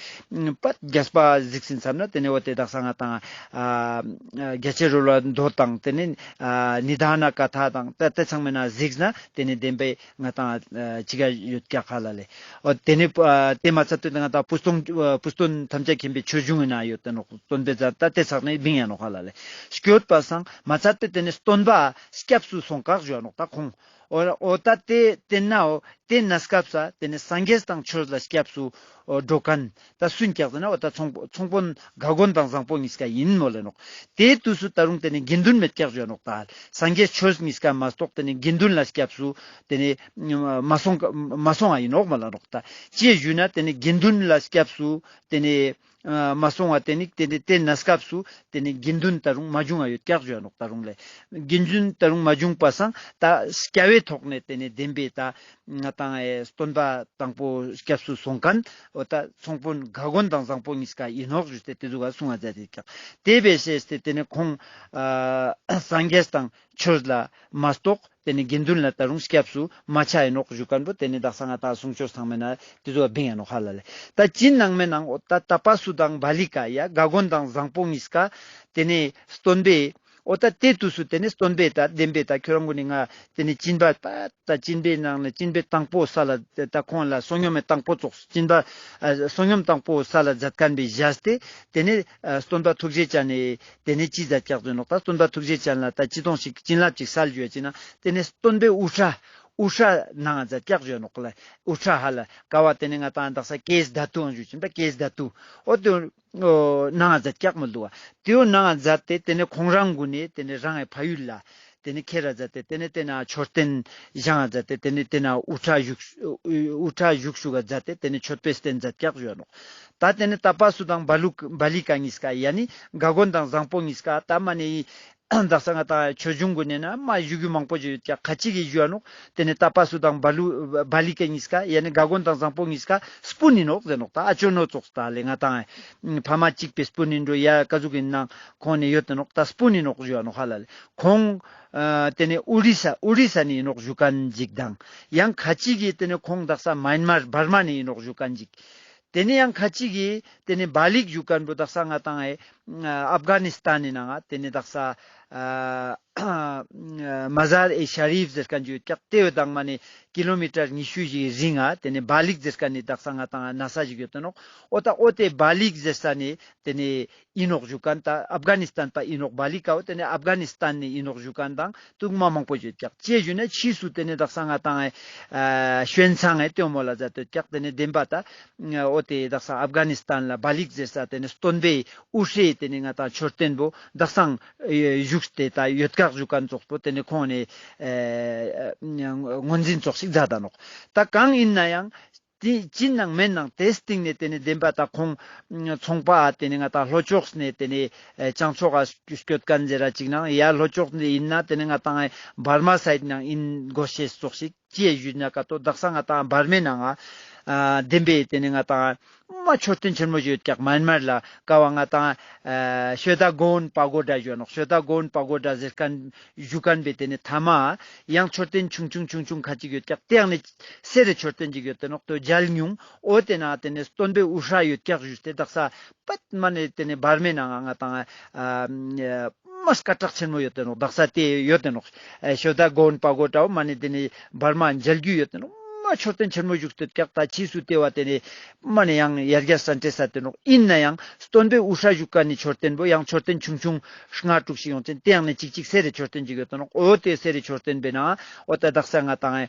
པ་རྒྱས་པ་གཟིགས་ཟིན་ཙམ་ན་ཏེ་ནེ་འོ་ཏེ་དག་ས་ང་ཏང་ཨ་རྒྱ་ཆེར་རོལ་བ་མདོ་དང་ཏེ་ནེ་ཨ་ནི་དཱ་ན་ཀ་ཐ་དང་ཏ་ཏེ་ཚང་མའི་ནང་གཟིགས་ན་ཏེ་ནེ་བདེན་པའི་ང་ཏང་ཨ་ཅི་ག་ཡོད་ཀྱག་ཧ་ལ་ལེ། འོ་ཏེ་ནེ་ཨ་ཏེ་མ་ཚད་དེ་ང་ཏང་བུ་སྟོན་བུ་སྟོན་ཐམས་ཅད་མཁྱེན་པའི་ཆོས་འབྱུང་ངི་ནང་ཡོད་དེ་ནོག་སྟོན་པའི་མཛད་ཏ་ཏེ་ཚག་ནེ་བིང་ཡ་ནོག་ཧ་ལ་ལེ། སྐྱོད་པ་སང་མ་ཚད་དེ་ཏེ་ནེ་སྟོན་པ་སྐྱབས་སུ་སོང་ཀྱག་ཞུ་ཡ་ནོག་ཏ་ཁོང་འོ་འོ་ཏ་ཏེ་ཏེ་ན་འོ་ཏེ་ན་སྐབས་ས་ཏེ་ནེ་སངས་རྒྱས་དང་ཆོས་ལ་སྐྱབས་སུ་འགྲོ་ཁན་ཏ་སུན་ཀྱག་ཟེར་ན་འོ་ཏ་ཚོང་ཚོང་དཔོན་ག་གོན་དང་བཟང་པོ་ཉིས་ཀ་ཨིན་མོལ་ལེ་ནོག་ཏེ་དུས་སུ་ཏ་རུང་ཏེ་ནེ་དགེ་འདུན་མེད་ཀྱག་ཞུ་ཡ་ནོག་ཏ་སངས་རྒྱས་ཆོས་ཉིས་ཀ་མ་གཏོགས་ཏེ་ནེ་དགེ་འདུན་ལ་སྐྱབས་སུ་ཏེ་ནེ་མ་སོང་མ་སོང་ང་ཨིན་ནོག་མོལ་ལ་ནོག་ཏ་ཅི་ཞུ་ན་ཏེ་ནེ་དགེ་འདུན་ལ་སྐྱབས་སུ་ཏེ་ནེ་ཨ་མ་སོང་བ་ཏེ་ནེ་ཏེ་ནེ་ཏེ་ན་སྐབས་སུ་ཏེ་ནེ་དགེ་འདུན་ཏ་རུང་མ་བྱུང་ང་ཡོད་ཀྱག་ཞུ་ཡ་ནོག་ཏ་རུང་ལེ། དགེ་འདུན་ཏ་རུང་མ་བྱུང་པ་སང་ཏ་སྐྱ་བོའི་ཐོག་ནེ་ཏེ་ནེ་བདེན་པའི་ཏ་ང་ཏང་ཨེ་སྟོན་པ་དང་པོ་སྐྱབས་སུ་སོང་ཁན་འོ་ཏ་ཚོང་དཔོན་ག་གོན་དང་བཟང་པོ་ཉིས་ཀ་ཨིན་ནོག་ཞུས་ཏེ་ཏེ་ཟུག་ག་གསུང་ང་མཛད་དེ་ཀྱག་ཏེ་བས་ཤེས་ཏེ་ཏེ་ནེ་ཁོང་ཨ་སངས་རྒྱས་དང་ཆོས་ལ་མ་གཏོགས་ཏེ་ནེ་དགེ་འདུན་ལ་ཏ་རུང་སྐྱབས་སུ་མ་ཆ་ཨིན་ནོག་ཞུ་ཁན་པོ་ཏེ་ནེ་དག་ས་ང་ཏང་གསུང་ཆོས་ཚང་མའི་ནང་ཏེ་ཟུག་བིང་ཡ་ནོག་ཧ་ལ་ལེ། ཏ་ཅི་ནང་མའི་ནང་འོ་ཏ་ཏ་པ་སུ་དང་བ་ལི་ཀ་ཡ་ག་གོན་དང་བཟང་པོ་ཉིས་ཀ་ཏེ་ནེ་སྟོན་པའི་ འོ་ད་དེ་དུས་སུ་དེ་ནས་སྟོན་པས་ད་བདེན་པས་ད་ཁྱོད་རང་གུན་ནི་ང་དེ་ནས་སྦྱིན་པ་པ་ད་སྦྱིན་པའི་ནང་ནས་སྦྱིན་པའི་དང་པོ་ས་ལ་ད་ཁོང་ལ་བསོད་སྙོམས་མེ་དང་པོ་ཙོགས་སྦྱིན་པ་ཨ་བསོད་སྙོམས་དང་པོ་ས་ལ་མཛད་མཁན་པའི་བཞག་སྟེ་དེ་ནས་ཨ་སྟོན་པ་ཐུགས་རྗེ་ཅན་ནས་དེ་ནས་ཅི་མཛད་ཀྱག་ཟེར་ནོག་ད་སྟོན་པ་ཐུགས་རྗེ་ཅན་ལ་ད་ཅི་དོང་ཞིག་བྱིན་རླབས་ཅིག་སལ་ཞུ་ཡ་ཅི་ན་དེ་ནས་སྟོན་པའི་དབུ་སྐྲ་དབུ་སྐྲ་ནང་མཛད་ཀྱག་ཞུ་ནོག་ལ། དབུ་སྐྲ་ཧ་ལ་ཀ་བ་དེ་ནས་ང་ཏང་དག་ས་ཀེས་དྷ་ཏུ་ཨང་ཞུ་ཅིན་པ་ཀེས་དྷ་ཏུ་འོ་དེ་ནང་མཛད་ཀྱག་མི་འདུག་བ། དེའོ་ནང་མཛད་དེ་དེ་ནས་ཁོང་རང་གུན་ནས་དེ་ནས་རང་ངི་ཕ་ཡུལ་ལ་དེ་ནས་ཁྱེར་ར་མཛད་དེ་དེ་ནས་དེ་ན་མཆོད་རྟེན་བཞེངས་མཛད་དེ་དེ་ནས་དེ་ན་དབུ་སྐྲ་བཞུགས་དབུ་སྐྲ་བཞུགས་ཞུགས་མཛད་དེ་དེ་ནས་མཆོད་པའི་རྟེན་མཛད་ཀྱག་ཞུ་ནོག་ད་དེ་ནས་ཏ་པ་སུ་དང་བ་ལུ་བ་ལི་ཀ་གཉིས་ཀ་ཡ་ནི་ག་གོན་དང་བཟང་པོ་གཉིས་ཀ་ད་མ་ནས་དག་ས་ང་ཏང་ཆོས་འབྱུང་གུན་ནས་ན་མ་ཞུ་རྒྱུ་མང་པོ་ཞིག་ཡོད་ཀྱག་ཁ་ཅིག་གི་ཞུ་ནོག་དེ་ནས་ཏ་པ་སུ་དང་བ་ལུ་བ་ལི་ཀ་གཉིས་ཀ་ཡ་ནི་ག་གོན་དང་བཟང་པོ་གཉིས་ཀ་སྤུན་ཡིན་ནོག་ཟེར་ནོག་ད་ཨ་ཅོ་ནོ་ཙོགས་ད་ལེ་ང་ཏང་ཕ་མ་གཅིག་པའི་སྤུན་ཡིན་འགྲོ་ཡ་ཀ་ཟུག་ཡིན་ནང་ཁོང་ནས་ཡོད་དེ་ནོག་ད་སྤུན་ཡིན་ནོག་ཞུ་ནོག་ཧ་ལ་ལེ་ཁོང་ཨ་དེ་ནས་ཨོ་རི་ས་ཨོ་རི་ས་ནས་ཡིན་ནོག་ཞུ་མཁན་ཅིག་དང་ཡང་ཁ་ཅིག་གི་དེ་ནས་ཁོང་དག་ས་མཱན་མར་བར་མ་ནས་ཡིན་ནོག་ཞུ་མཁན་ཅིག་དེ་ནས་ཡང་ཁ་ཅིག་གིས་དེ་ནས་བ་ལིག་ཞུ་མཁན་པོ་དག་ས་ང་ཏང་ཨེ་ཨབ་གྷ་ནི་སྟན་ནི་ནང་ང་དེ་ནས་དག་ས་ཨ་མ་ཟར་ཨེ་ཤ་རིབ་ཟེར་མཁན་ཅིག་ཡོད་ཀྱག་དེ་བོ་དང་མ་ནས་ཀི་ལོ་མི་ཊར་ཉི་ཤུ་ཞིག་རིང་ང་དེ་ནས་བ་ལིག་ཟེར་མཁན་ནི་དག་ས་ང་ཏང་ན་ས་ཞིག་ཡོད་དེ་ནོག་འོ་ད་འོ་དེ་བ་ལིག་ཟེར་ས་ནས་དེ་ནས་ཡིན་ནོག་ཞུ་མཁན་ད་ཨབ་གྷ་ནི་སྟན་པ་ཡིན་ནོག་བ་ལིག་གའོ་དེ་ནས་ཨབ་གྷ་ནི་སྟན་ནས་ཡིན་ནོག་ཞུ་མཁན་དང་དུག་མ་མང་པོ་ཡོད་ཀྱག་ཅི་ཞུ་ན་ཕྱིས་སུ་དེ་ནས་དག་ས་ང་ཏང་ཨེ་ཨ་ཞོན་ཚང་ཨེ་ལྟོས་མོ་ལ་མཛད་དེ་ཡོད་ཀྱག་དེ་ནས་བདེན་པ་ད་འོ་དེ་དག་ས་ཨབ་གྷ་ནི་སྟན་ལ་བ་ལིག་ཟེར་ས་དེ་ནས་སྟོན་པའི་དབུ་སྐྲའི་དེ་ནས་ང་ཏང་མཆོད་རྟེན་པོ་དག་སང་ཨེ་བཞུགས་ཏེ་ད་ཡོད་ཀྱག་ཞུ་མཁན་ཙོགས་པོ་དེ་ནས་ཁོང་ནས་ཨེ་ངོས་འཛིན་ཙོགས་ཤིག་མཛད་ད་ནོག་ད་གང་ཡིན་ན་ཡང་དེ་ཅི་ནང་མེད་ནང་དེ་སྟེང་ནས་དེ་ནས་བདེན་པ་ད་ཁོང་ཚོང་པ་དེ་ནས་ང་ཏང་ལྷོ་ཕྱོགས་ནས་དེ་ནས་ཨེ་བྱང་ཕྱོགས་ཨ་སྐྱོད་མཁན་ཟེར་ར་ཅིག་ནང་ཡ་ལྷོ་ཕྱོགས་ནས་ཡིན་ན་དེ་ནས་ང་ཏང་ཨེ་བར་མ་སའིཌ་ནང་ཡིན་དགོས་ཤེས་ཙོགས་ཤིག་ཅི་ཡ་ཞུས་ན་ཀ་ཏོ་དག་ས་ང་ཏང་བར་མའི་ནང་ང་ཨ་བདེན་པའི་དེ་ནས་ང་ཏང་མ་མཆོད་རྟེན་ཆེན་མོ་ཞིག་ཡོད་ཀྱག་མཱན་མར་ལ་ཀ་བ་ང་ཏང་ཨ་ཤོད་ད་གོན་པ་གོ་ཌ་ཞུ་ནོག་ཤོད་ད་གོན་པ་གོ་ཌ་ཟེར་མཁན་ཞུ་མཁན་པའི་དེ་ནས་མཐའ་མ་ཡང་མཆོད་རྟེན་ཆུང་ཆུང་ཆུང་ཆུང་ཁ་ཅིག་ཡོད་ཀྱག་དེ་ཡང་ནི་སེ་རེ་མཆོད་རྟེན་ཅིག་ཡོད་དེ་ནོག་ཏོ་མཇལ་མྱོང་འོ་དེ་ན་དེ་ནས་སྟོན་པའི་དབུ་སྐྲ་ཡོད་ཀྱག་ཞུས་ཏེ་དག་ས་པད་མ་ནས་དེ་ནས་བར་མའི་ནང་ང་ང་ཏང་ཨ་མ་སྐད་གྲགས་ཆེན་མོ་ཡོད་དེ་ནོག་དག་ས་དེ་ཡོད་དེ་ནོག་ཨེ་ཤོད་ད་གོན་པ་གོ་ཌའོ་མ་ནས་དེ་ནས་བར་མ་མཇལ་རྒྱུ་ཡོད་དེ་ནོག་མ་མཆོད་རྟེན་ཆེན་མོ་བཞུགས་ཏེ་ཀྱག་ད་ཕྱིས་སུ་དེ་བ་དེ་ནས་མ་ནས་ཡང་ཡར་རྒྱས་སུ་འགྲོ་ས་དེ་ནོག་ཡིན་ན་ཡང་སྟོན་པའི་དབུ་སྐྲ་བཞུགས་མཁན་ནི་མཆོད་རྟེན་པོ་ཡང་མཆོད་རྟེན་ཆུང་ཆུང་ལྔ་དྲུག་ཞིག་ཡོང་ཅན་དེ་ཡང་ནི་ཅིག་ཅིག་སེ་རེ་མཆོད་རྟེན་ཅིག་ཡོད་དེ་ནོག་འོ་དེ་སེ་རེ་མཆོད་རྟེན་པའི་ནང་འོ་ད་དག་ས་ང་ཏང་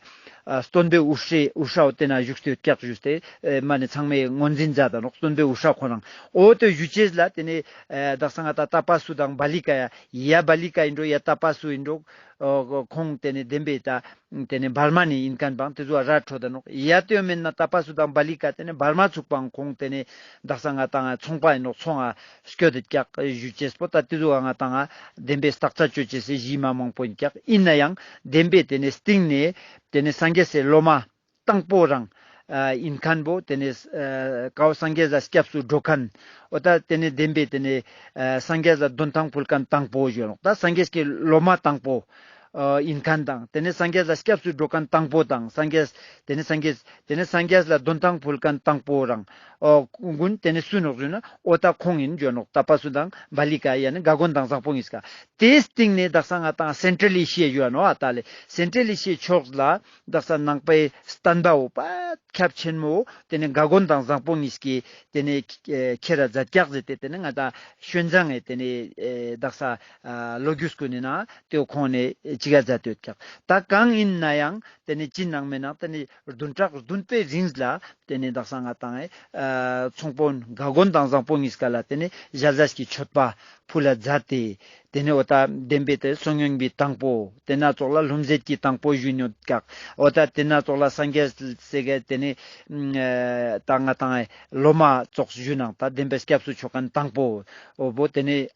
ཨ་སྟོན་པའི་དབུ་སྐྲའི་དབུ་སྐྲའོ་དེ་ན་བཞུགས་ཏེ་ཡོད་ཀྱག་ཞུས་ཏེ་ཨེ་མ་ནས་ཚང་མས་ངོས་འཛིན་མཛད་ད་ནོག་སྟོན་པའི་དབུ་སྐྲ་ཁོ་རང་འོ་དེ་ཞུ་ཅེས་ལ་དེ་ནས་ཨེ་དག་ས་ང་ཏང་ཏ་པ་སུ་དང་བ་ལི་ཀ་ཡ་ཡ་བ་ལི་ཀ་ཡིན་འགྲོ་ཡ་ཏ་པ་སུ་ཡིན་འགྲོ་ཨོ་ཁོང་དེ་ནས་བདེན་པའི་ད་དེ་ནས་བར་མ་ནས་ཡིན་མཁན་པང་དེ་ཚོ་ར་འཕྲོད་ད་ནོག་ཡ་དེ་མེད་ན་ཏ་པ་སུ་དང་བ་ལི་ཀ་དེ་ནས་བར་མ་ཚུགས་པང་ཁོང་དེ་ནས་དག་ས་ང་ཏང་ཚོང་པ་ཡིན་ནོག་ཚོང་ང་སྐྱོད་དེ་ཀྱག་ཞུ་ཅེས་པོ་ད་དེ་ཚོ་ང་ཏང་བདེན་པའི་སྟག་ཚ་ཅོ་ཅེས་སི་གཞི་མ་མང་པོ་ཡིན་ཀྱག་ཡིན་ན་ཡང་བདེན་པའི་དེ་ནས་སྟེང་ནས་དེ་ནས་སངས་རྒྱས་སི་སློབ་མ་དང་པོ་རང་ཨ་ཡིན་མཁན་པོ་དེ་ནས་ཨ་ཀའོ་སངས་རྒྱས་ལ་སྐྱབས་སུ་འགྲོ་མཁན་འོ་ད་དེ་ནས་བདེན་པའི་དེ་ནས་ཨ་སངས་རྒྱས་ལ་འདོན་ཐང་ཕུལ་མཁན་དང་པོ་ཞུ་ནོག་ད་སངས་རྒྱས་ཀྱི་སློབ་མ་དང་པོ་ཨ་ཡིན་མཁན་དང་དེ་ནས་སངས་རྒྱས་ལ་སྐྱབས་སུ་འགྲོ་མཁན་དང་པོ་དང་སངས་རྒྱས་དེ་ནས་སངས་རྒྱས་དེ་ནས་སངས་རྒྱས་ལ་འདོན་ཐང་ཕུལ་མཁན་དང་པོ་རང་ཨོ་ཀུན་དེ་ནས་སུ་ནོག་ཞུ་ན་འོ་ད་ཁོང་ཡིན་ཞུ་ནོག་ཏ་པ་སུ་དང་བ་ལི་ཀ་ཡ་ནི་ག་གོན་དང་བཟང་པོ་གཉིས་ཀ་དེའི་སྟེང་ནས་དག་ས་ང་ཏང་སེན་ཊྲལ་ཨེ་ཤི་ཡ་ཞུ་ནོག་ཨ་ད་ལེ་སེན་ཊྲལ་ཨེ་ཤི་ཡའི་ཕྱོགས་ལ་དག་ས་ནང་པའི་བསྟན་པའོ་པ་ཁྱབ་ཆེན་མོ་དེ་ནས་ག་གོན་དང་བཟང་པོ་གཉིས་ཀྱི་དེ་ནས་ཁྱེར་ར་མཛད་ཀྱག་ཟེར་ཏེ་དེ་ནས་ང་ཏང་ཤོན་ཛང་ངེ་དེ་ནས་ཨེ་དག་ས་ཨ་ལོ་རྒྱུས་ཀུན་ནི་ན་དེའོ་ཁོང་ནས་ཅི་ག་མཛད་དེ་ཡོད་ཀྱག་ད་གང་ཡིན་ན་ཡང་དེ་ནས་ཅི་ནང་མེད་ནང་དེ་ནས་བདུན་ཕྲག་བདུན་པའི་རིང་ལ་དེ་ནས་དག་ས་ང་ཏང་ཨེ་ཨ་ཚོང་དཔོན་ག་གོན་དང་བཟང་པོ་གཉིས་ཀ་ལ་དེ་ནས་ཞལ་ཟས་ཀྱི་མཆོད་པ་ཕུལ་ལ་མཛད་དེ། དེ་ནས་འོ་ད་བདེན་པའི་དེ་བསོད་སྙོམས་པའི་དང་པོ། དེ་ན་ཙོགས་ལ་ལྷུང་བཟེད་ཀྱི་དང་པོ་ཞུ་ནོག་ཀྱག་འོ་ད་དེ་ན་ཙོགས་ལ་སངས་རྒྱས་སི་ག་དེ་ནས་ཨ་ད་ང་ཏང་སློབ་མ་ཙོགས་ཞུ་ནང་ད་བདེན་པའི་སྐྱབས་སུ་མཆི་མཁན་དང་པོ། འོ་བོ་དེ་ནས་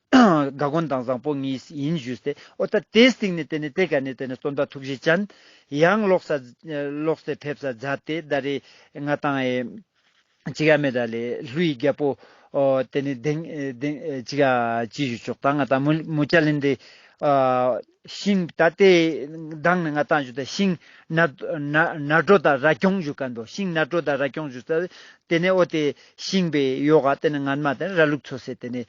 ག་གོན་དང་བཟང་པོ་གཉིས་ཡིན་ཞུས་ཏེ། འོ་ད་དེའི་སྟེང་ནས་དེ་ནས་དེ་ག་ནས་དེ་ནས་སྟོན་པ་ཐུགས་རྗེ་ཅན་ཡང་ལོག་ས་ལོག་སྟེ་ཕེབས་ས་མཛད་དེ་ད་རེས་ང་ཏང་ཨེ་ཅི་ག་མེད་ད་ལེ་ཀླུ་ཡི་རྒྱལ་པོ་ཨོ་དེ་ནས་དེང་དེང་ཅི་ག་ཅི་ཞུ་ཆོག་ད་ང་ཏང་མུ་མུ་ཅ་ལིན་དེ་ཨ་ ཤིང་ད་ཏེ་དང་ནི་ང་ཏང་ཞུ་ད་ཤིང་ནྲ་ནྲ་ནྲོ་དང་ར་ཀྱོང་ཞུ་ཁན་བོ་ཤིང་ནྲོ་དང་ར་ཀྱོང་ཞུ་ད་ཏེ་ནེ་འོ་ཏེ་ཤིང་བོའེ་ཡོག་ག་ཏེ་ནེ་སྔན་མ་ཏེ་ནེ་ར་ལུག་ཚོས་ཏེ་ཏེ་ནེ་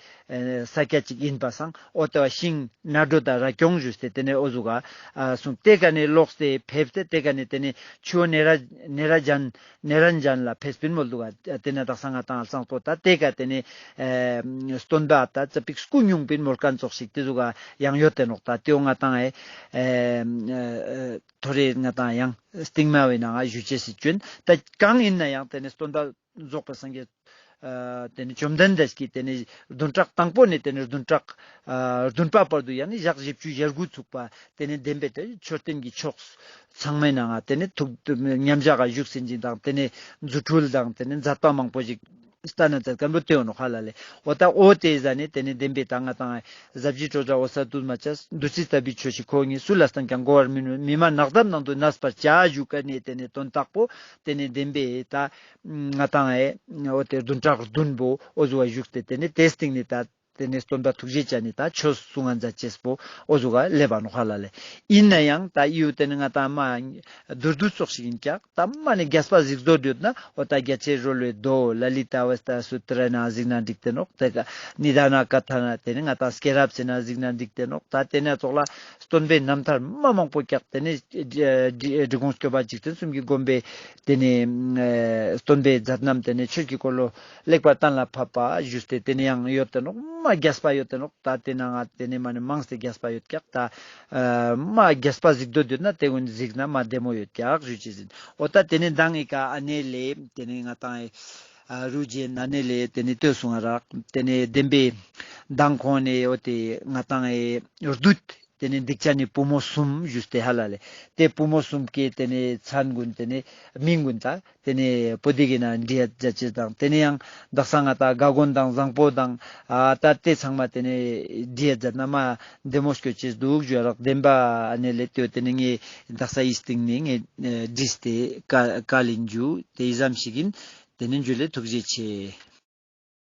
ས་ཀྱད་ཅིག་ཨིན་པ་སང་འོ་ཏེ་བོ་ཤིང་ནྲོ་དང་ར་ཀྱོང་ཞུས་ཏེ་ཏེ་ནེ་འོ་ཟུག་ག་སུངས། ཏེ་ཀ་ནེ་ལོགས་ཏེ་ཕེབས་ཏེ་ཏེ་ཀ་ནེ་ཏེ་ནེ་ཆུ་བོ་ནེ་ར་ནེ་ར་ཇན་ནེ་རན་ཇན་ལ་ཕེབས་པིན་མོལ་དུག་ག། ཏེ་ནེ་དག་ས་ང་ཏང་ཨ་ལ་སང་པོ་ད་ཏེ་ཀ་ཏེ་ནེ་ཨེ་སྟོན་པ་ད་ཙ་པིག་སྐུ་ཉུང་པིན་མོལ་ཁན་ཙོགས་ཤིག་ཏེ་ཟུག་ག་ཡང་ཡོད་ཏེ་ནོག། ད་ཏེ་བོ་ང་ཏང་ཨེ་ཨེ་ཐོ་རེ་ང་ཏང་ཡང་སྟིང་མ་བོའེ་ནང་ང་ཞུ་ཅེས་སི་ཅུན། ད་གང་ཨིན་ན་ཡང་ཏེ་ནེ་སྟོན་པ་རྫོགས་པའི་སངས་རྒྱས་ཨ་ཏེ་ནེ་བཅོམ་ལྡན་འདས་ཀྱི་ཏེ་ནེ་བདུན་ཕྲག་དང་པོ་ནེ་ཏེ་ནེ་བདུན་ཕྲག་ཨ་བདུན་པ་བར་དུ་ཡང་ནི་ཞག་བཞི་བཅུ་ཞེ་དགུ་ཚུགས་པ་ཏེ་ནེ་བདེན་པའི་ཏེ་མཆོད་རྟེན་གྱི་ཕྱོགས་ཚང་མའི་ནང་ང་ཏེ་ནེ་ཐུགས་མཉམ་བཞག་ག་བཞུགས་ཟིན་ཅིག་དང་ཏེ་ནེ་རྫུ་འཕྲུལ་དང་ཏེ་ནེ་མཛད་པ་མང་པོ་ཞིག་སྟན་ན་མཛད་ཁན་བོ་ཏེ་ཡོད་ནོག་ཧ་ལ་ལེ། འོ་ད་འོ་ཏེ་ཟ་ནེ་ཏེ་ནེ་བདེན་པའི་ད་ང་ཏང་ཟབ་རྒྱས་སྤྲོས་བྲལ་འོད་གསལ་འདུས་མ་བྱས་བདུད་རྩི་ལྟ་བུའི་ཆོས་ཤིག་ཁོ་ཉིད་སུ་ལ་བསྟན་ཀྱང་གོ་བར་མིན་ནོ། མི་སྨྲ་ནགས་འདབ་ནང་དུ་གནས་པར་བྱ་ཞུ་ཀ་ནེ་ཏེ་ནེ་དོན་དག་པོ་ཏེ་ནེ་བདེན་པའི་ད་ང་ཏང་ཨེ་འོ་ཏེ་བདུན་ཕྲག་བདུན་པོ་འོ་ཟུག་ག་བཞུགས་ཏེ་ཏེ་ནེ་ཏེ་སྟིང་ནེ་ད་ཏེ་ནེ་སྟོན་པ་ཐུགས་རྗེ་ཅན་ནི་ད་ཆོས་གསུང་ང་མཛད་ཅེས་པོ་འོ་ཟུག་ག་ལེབ་བ་ནོག་ཧ་ལ་ལེ། ཨིན་ན་ཡང་ད་ཡུ་ཏེ་ནེ་ང་ཏང་མ་བསྡུར་བསྡུར་ཙོགས་ཤིག་ཨིན་ཀྱག། ད་མ་ནེ་རྒྱས་པ་གཟིགས་འདོད་ཡོད་ན་འོ་ད་རྒྱ་ཆེར་རོལ་བའི་མདོ་ལ་ལི་ཏ་བ་སྟ་སུ་ཏྲ་ནང་གཟིགས་ན་འགྲིག་ཏེ་ནོག། ཏེ་ཀ་ནི་དཱ་ན་ཀ་ཐ་ན་ཏེ་ནེ་ང་ཏང་སྐྱེས་རབས་ཟེར་ན་གཟིགས་ན་འགྲིག་ཏེ་ནོག། ད་ཏེ་ནེ་ཙོགས་ལ་སྟོན་པའི་རྣམ་ཐར་མ་མང་པོ་ཀྱག། ཏེ་ནེ་འབྲི་གུང་སྐྱོབ་པ་འཇིག་རྟེན་གསུམ་གྱི་དགོན་པའི་ཏེ་ནེ་ཨ་སྟོན་པའི་མཛད་རྣམ་ཏེ་ནེ་ཆོས་ཀྱི་འཁོར་ལོ་ལེགས་པར་གཏན་ལ་ཕབ་པ་ཞུས་ཏེ་ཏེ་ནེ་ཡང་ཡོད་ཏེ་ནོག། མ་རྒྱས་པ་ཡོད་ཏེ་ནོག། ད་ཏེ་ནང་ང་ཏེ་ནེ་མ་ནེ་མང་སྟེ་རྒྱས་པ་ཡོད་ཀྱག། ད་ཨ་མ་རྒྱས་པ་གཟིགས་འདོད་ཡོད་ན་ཏེ་གུན་གཟིགས་ན་མ་བདེ་མོ་ཡོད་ཀྱག་ཞུ་ཅེས་ཨིན། འོ་ད་ཏེ་ནེ་མདང་ངི་ཀ་ཨ་ནེ་ལེ་ཏེ་ནེ་ང་ཏང་ཨེ་ཨ་རུ་རྗེ་ཨ་ནེ་ལེ་ཏེ་ནེ་ལྟོས་སོང་ང་རག། ཏེ་ནེ་བདེན་པའི་མདང་ཁོང་ནེ་འོ་ཏེ་ང་ཏང་ཨེ་བདུད་ཏེ་ནེ་སྡིག་ཅན་ནི་བུ་མོ་གསུམ་ཞུས་ཏེ་ཧ་ལ་ལེ། ཏེ་བུ་མོ་གསུམ་ཀའི་ཏེ་ནེ་མཚན་གུན་ཏེ་ནེ་མིང་གུན་ད་ཏེ་ནེ་པོ་ཏི་གི་ནང་བྲིའ་མཛད་ཅེས་དང་ཏེ་ནེ་ཡང་དག་ས་ང་ཏང་ག་གོན་དང་བཟང་པོ་དང་ཨ་ད་ཏེ་ཚང་མ་ཏེ་ནེ་བྲིའ་མཛད་ན་མ་བདེ་མོ་སྐྱོད་ཅེས་འདུག་ཞུ་རག། བདེན་པ་ཨ་ནེ་ལེ་ཏེ་ཏེ་ནེ་ངས་དག་ས་ཡིད་སྟེང་ནེ་ངས་བྲིས་ཏེ་ཀ་ཀ་ལིན་ཇུ་ཏེ་ཨི་ཙམ་ཞིག་ཨིན། ཏེ་ནེ་ཇུ་ལེ་ཐུགས་རྗེ་ཆེ།